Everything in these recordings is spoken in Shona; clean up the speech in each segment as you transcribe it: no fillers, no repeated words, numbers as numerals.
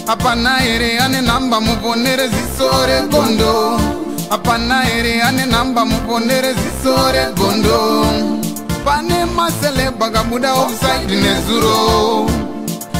Hapana here ane nhamba muponere ziso regondo? Hapana here ane nhamba muponere ziso regondo? Pane maceleb akabuda offside nezuro.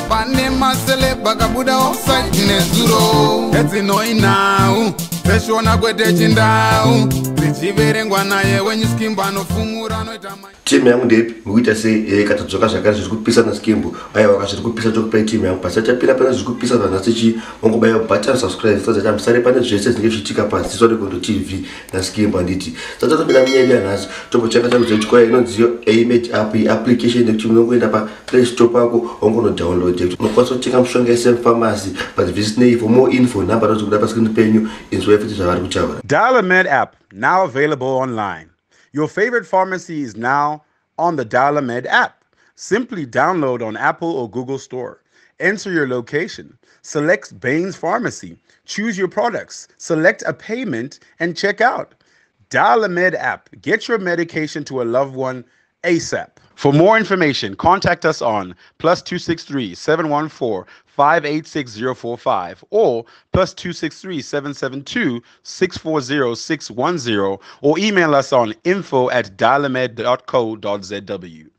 Pane maceleb akabuda offside nezuro. Edzinoi nhau dzeshona kwete chindau dzichiverengwa naye wenyuskimbo anofumura anoita. Timu yangu ndeipi? Mukuita sei? Katadzoka zvakare, zviri kupisa naSkimbo. Aiwa, zviri kupisa, tokupai timu yangu pasi achapira pane zviri kupisa zvanhasi. Chi wangobaya button subscribe sadza chamusare pane zvese zvinenge zvichiitika paZiso Regondo TV naSkimbo, handiti? Satatopinda munyaya yedu yanhasi, tombochanga chakuzoitwa inonziyo Image app, application yekuti unongoenda paPlay Store pako, wangonodownload, unokwanisa kutenga mushonga yese mupharmacy. But visinei, for more info, nhamba inozobuda pascreen penyu. Inzwai futi zvavari kutaura. Dial-A-Med app now available online. Your favorite pharmacy is now on the Dial-A-Med app. Simply download on Apple or Google Store. Enter your location, select Bain's Pharmacy, choose your products, select a payment, and check out. Dial-A-Med app. Get your medication to a loved one ASAP. For more information, contact us on +263 714 586 045 or +263 772 640 610 or email us on info@dialamed.co.zw.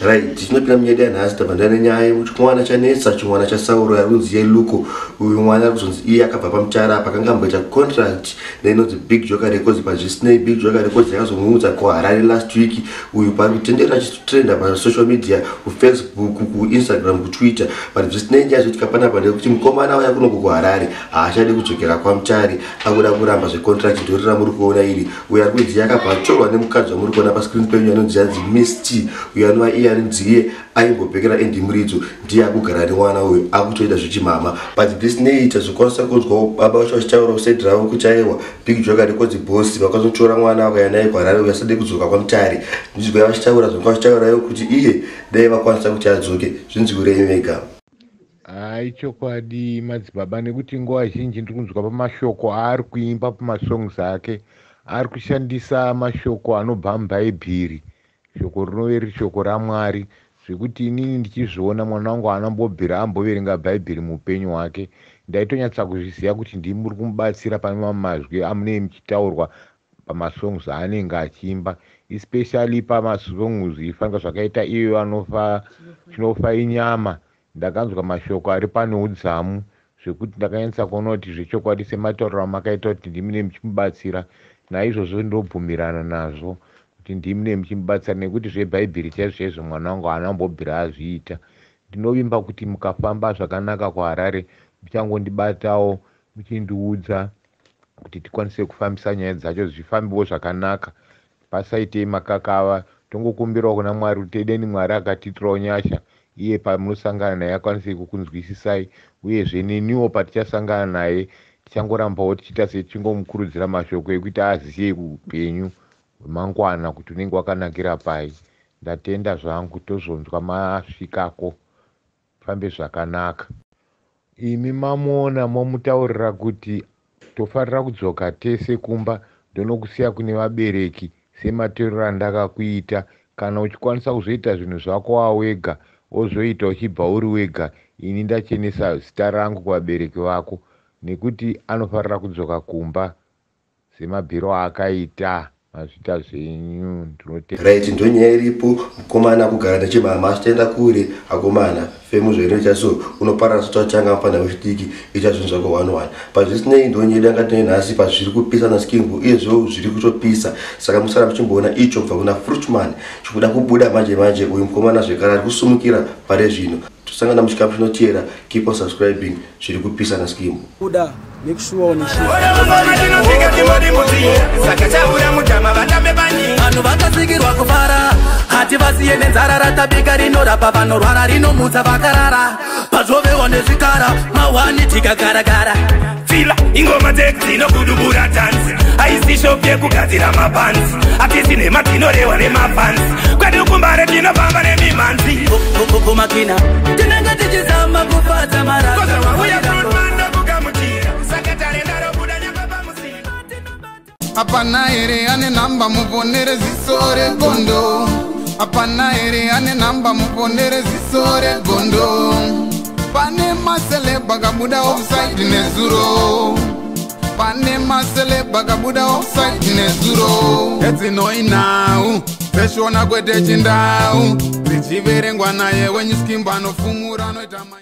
Right, tinopinda munyaya yedu yanhasi. Tabva nenyaya yekuti chimwana chanetsa, chimwana chaSauro yarunzi yeluko. Uyu mwana ari kuzonzi iye akabva paMutare apa, akanga amboita contract neinonzi Big Joker Records. Pazvisinei, Big Joker Records yakazomuudza kuHarare last week. Uyu pari kutenderera achitrenda pasocial media, kuFacebook, kuInstagram, kuTwitter. But zvisinei, nyaya zvoitika panapa ndekuti mukomana auya kunoku kuHarare haachadi kudzokera kwaMutare, akuda kuramba zvecontract. Ndorira muri kuona iri. Uyu ari kunzi yakabva atorwa nemukadzi wamuri kuona pascreen penyu, anonzi anzi Miss T. Uyu anova iye anonzi iye aimbobhekera Andy Muridzo, ndiye akugara nemwana uyu, akutoita zvichimama. But this nei, tazokwanisa kunzwawo baba vacho vachitaura kuside ravo kuti aiwa, Big Joker Records boss vakazotora mwana vakauya naye kuHarare, uyu asade kudzoka kwaMutare. Ndizwa vachitaura zvonga vachitaurayo kuti iye dai vakwanisa kuti adzoke. Zvinzwirei vega. Hai, chokwadi madzibaba, nekuti nguva zhinji ndiri kunzwa pamashoko aari kuimba pamasongs ake, ari kushandisa mashoko anobva mubhaibheri, shoko rinove riri shoko raMwari, zvekuti inini ndichizviona mwana wangu haana mbobvira amboverenga bhaibheri muupenyu hwake. Ndaitonyatsa kuzviziva kuti ndimi muri kumubatsira pane mamwe mazwi amunee muchitaurwa pamasongs aanenge achiimba, especially pamasongs ifanika zvakaita iyo anofa chinofa inyama. Ndakanzwa mashoko ari pane udzamu zvekuti ndakanyatsa kuona kuti zvechokwadi, sematauriro amakaita kuti ndimune muchimubatsira, naizvozvo ndobvumirana nazvo kuti ndimune muchimubatsira, nekuti zvebhaibheri chaizvo chaizvo mwana wangu haana kumbobvira azviita. Ndinovimba kuti mukafamba zvakanaka kuHarare, muchangondibatawo muchindiudza kuti tikwanise kufambisa nyaya dzacho, zvifambiwo zvakanaka, pasaitei makakava. Tongokumbirawo kuna Mwari kuti edeni Mwari akatiitirawo nyasha, iye pamunosangana naye akwanise kukunzwisisai, uyezve neniwo patichasangana naye tichangorambawo tichiita sechingomukurudzira mashoko ekuti aziye upenyu hwemangwana kuti unenge wakanakira pai. Ndatenda zvangu, tozonzwa masvikako. Fambe zvakanaka. Imi mamuona, momutaurira kuti tofanira kudzoka tese kumba, ndonokusiya kune vabereki sematorero andakakuita. Kana uchikwanisa kuzoita zvinhu zvako wawega, wozoita uchibva uri wega, ini ndachenesa zita rangu kuvabereki vako, nekuti anofanira kudzoka kumba semabhiro aakaita. Mazvita zvenyu, ndinote. Right, ndonyaya iripo. Mukomana kugara nechimama achitoenda kure. Akomana, fame zvainoita so, unoparara sotachanga mufana wechidiki, ita zvinhu zvako one one. Pazvisinei, ndonyaya yanga tine nhasi pazviri kupisa naSkimbo. Uyezvewo zviri kutopisa, saka musara muchimboona icho kubva kuna Fruitman chikuda kubuda manje manje. Uyu mukomana zvekare ari kusumukira pare zvino. Tosangana muchikamu chinoteera. Keep on subscribing. Zviri kupisa naSkimbo. Buda, make sure une share. Saka chaura mutama vatambe pani. Vanhu vakasikirwa kufara, hativasiye nenzara. Ratabika rinorapa vanorwara, rinomutsa vakarara, pazvovewa nezvikara mawani tikagarakara. Fila ingoma dzinokudubura dhanzi, haisi shop yekugadzira mapanzi. Hatisi nhema dzinorewa nemafanzi, kwedu kumbare tinofamba nemimhanzi. Kumakina tinenge tichizama kufadza. Koza wauya Fruitman ndokugamuchira, saka tarenda robuda nyanga pamusika. Hapana here ane nhamba muponere ziso regondo? Hapana here ane nhamba muponere ziso regondo? Pane maceleb akabuda offside nezuro, pane maceleb akabuda offside nezuro. Edzinoinhau dzeshona kwete chindau, dzichiverengwa naye wenyuskimba anofumura anoita.